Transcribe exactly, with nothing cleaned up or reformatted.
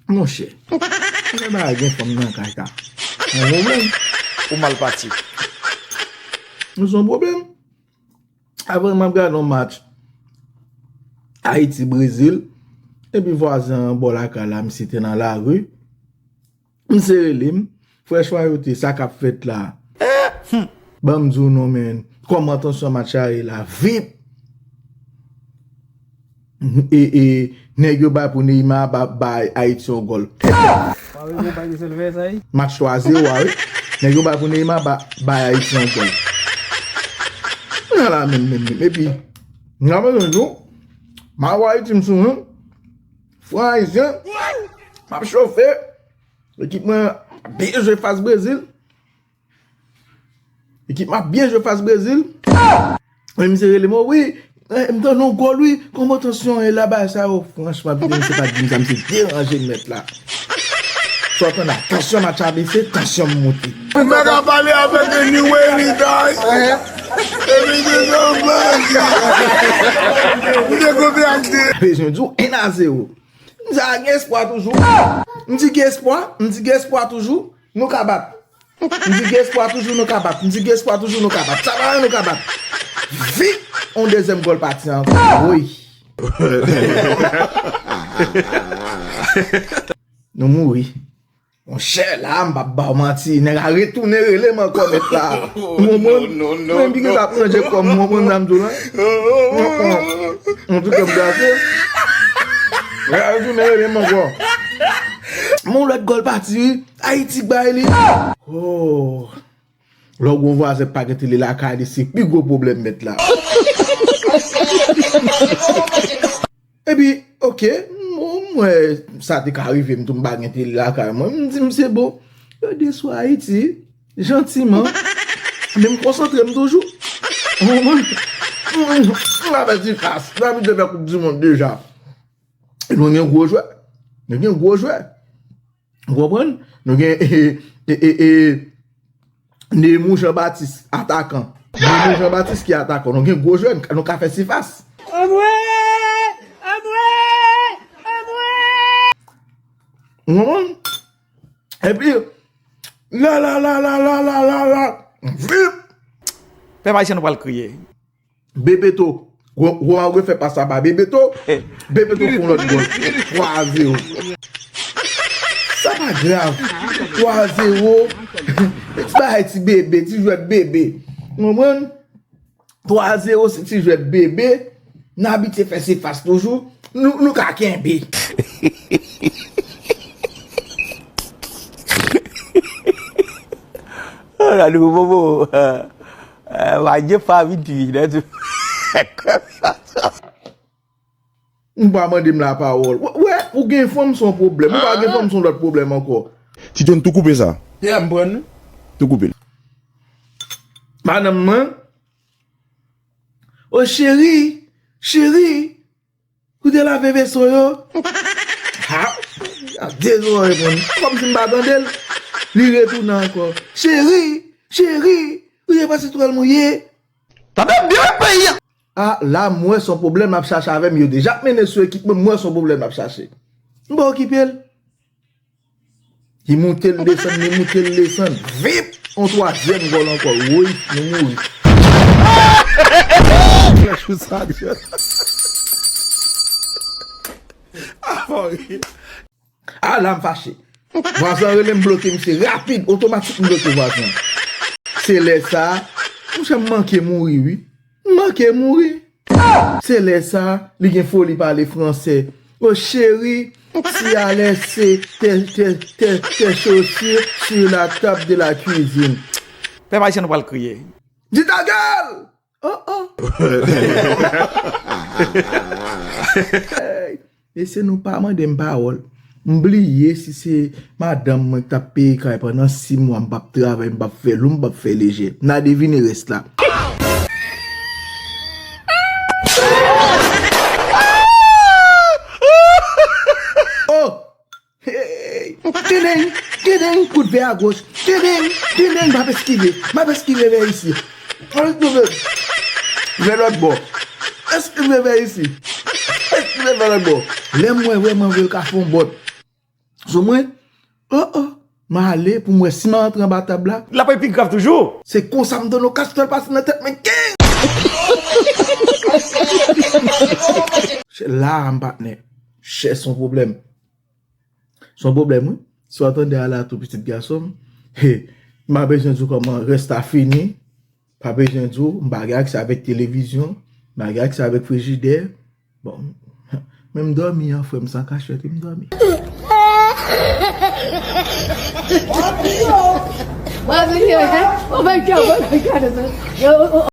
Monchè, mwen pa gen fanm nan kay la. Yon pwoblèm. Ou mal pati. Nou se yon pwoblèm. Avan m ap gade yon match Ayiti Brezil, epi vwazen an bò lakay la, misye te nan lari. Misye rele m, frè Chwayote, sa k ap fèt la? Ban m di w non, men. Kòman tansyon match la ye la? Vip! E, e, nèg yo bay pou Neymar ba, bay Ayiti yon gòl. Match twa zewo a, wi. Nèg yo bay pou Neymar ba, bay Ayiti yon gòl. Nan la menm, menm, menm. Epi, nan menm, menm, m a wè Ayiti m sou menm. Fran Ayisyen, m ap chofe. Ekip mwen ap byen jwe fas Brezil. Ekip mwen ap byen jwe fas Brezil. Men misye rele mwen, wi. Eh, m tande yon gòl, wi. Kòman tansyon an ye la, bagay sa yo? Franchman, pite misye pa t di m sa, misye deranje m nèt la. Sa w tande a, tansyon match la bese, tansyon m monte. Ou pa ka pale avèk li anyway, anytime. Epi se yon blag. Ou te kontre ak de. Bezwen di w, en a zewo. M di a gen espwa toujou. M di gen espwa, m di gen espwa toujou. Nou ka bat. M di gen espwa toujou, nou ka bat. M di gen espwa toujou, nou ka bat. Sa pa nou ka bat. Vip, yon dezyèm gòl pati ankò. Woy. Nou mouri. Monchè, la, m p ap ba w manti. Nèg la retounen rele m ankò, mèt la. Ou konprann? Mwen, m piga t ap ranje kò m, ou konprann sa m di w la? Antouka, m gate. Nèg la retounen rele m ankò. Yon lòt gòl pati, wi. Ayiti k bay li. Oh. Lè w gen yon vwazen k pa gen tele lakay li, se pi gwo pwoblèm, mèt la. Epi, oke, m, m wè sa te ka rive m tou, m pa gen tele lakay mwen. M di misye, bon, yo deswa Ayiti, jantiman. Men m konsantre m toujou. Ou konprann? M, m, m pa fè ti fas. Nou abitye fè Koup di Mond deja. E nou gen gwo jwè. Nou gen gwo jwè. Ou konprann? Nou gen, e, e, e, e, Nemou Jean Baptiste, atakan. Nemou Jean Baptiste ki atakan. Nou gen gwo jwè, nou ka fè sifas. Anmwe! Anmwe! Anmwe! Ou konprann? Epi, la, la, la, vip! Pèp ayisyen nou pral kriye. Bebeto. Ro-, Romagwe fè pas la ba Bebeto. Bebeto fè yon lòt gòl. Twa a zewo. Sa pa grav. Twa a zewo. Ti bagay ti bebe, ti jwèt bebe. Ou konprann? Twa a zewo se ti jwèt bebe. N abitye fè sifas toujou. Nou, nou ka kenbe. Gade pou bobo. Eh, Wadye Faviti, nèt. M pa mande m lapawòl. Wè, wè, ou gen fanm, se yon pwoblèm. Ou pa gen fanm, se yon lòt pwoblèm ankò. Ti John tou koupe sa. Yeah, m pran. Tou koupe l. Madanm mwen. O cheri, cheri, ou te lave veso yo? Ha? A de zo reponn. Kòmsi m pa tande l. Li retounen ankò. Cheri, cheri, ou te pase twal mouye? Tande byen peyi a. A, la, m wè se yon pwoblèm l ap chache avè m. Yo deja ap mennen sou ekip mwen, m wè se yon pwoblèm l ap chache. M pa okipe l. Li moute, l desann, li moute, l desann. Vip! On twazyèm gòl ankò. Woy, nou mouri. Flash ou sa, John. Ah, bon, wi. Ah, la, m fache. Vwazen an rele m, bloke misye rapid, otomatik m bloke vwazen an. Se lè sa, monchè, m manke mouri, wi. M manke mouri. Se lè sa, li gen foli pale fransè. O cheri, tu as laissé tes, tes, tes, tes chaussures sur la table de la cuisine. Pèp ayisyen, nou pral kriye. Di ta gèl! Oh, oh. Hey, mesye, nou pa mande m pawòl. M bliye si se madanm mwen k t ap peye kay pandan sis mwa, m p ap travay, m p ap fè lou, m p ap fè lejè. N a devine rès la. Oh! Hey! Tendeng! Tendeng! Kout vè a goch! Tendeng! Tendeng! M ap eskive! M ap eskive vè isi! M ap eskive vè lòt bò! Eskive vè isi! Leve lòt bò. Lè m wè vrèman vre l ka fè yon bòt sou mwen, oh, oh, m ale pou m wè si m antre anba tab la. L ap pi grav toujou. Se konsa m tande yon kastòl pase nan tèt mwen. Gang! La a, m patnè. Chè, se yon pwoblèm. Se yon pwoblèm, wi. Si w tande a la tou, pitit gason m, he, m pa bezwen di w kòman rès la fini. Pa bezwen di w, m pa gen aksè avèk televizyon, m pa gen aksè avèk frijidè. Bon, menm dòmi an, frè m, san kachèt, wi, m dòmi. Wap riye, hein? Oh my God, oh my God. Yo, oh, oh.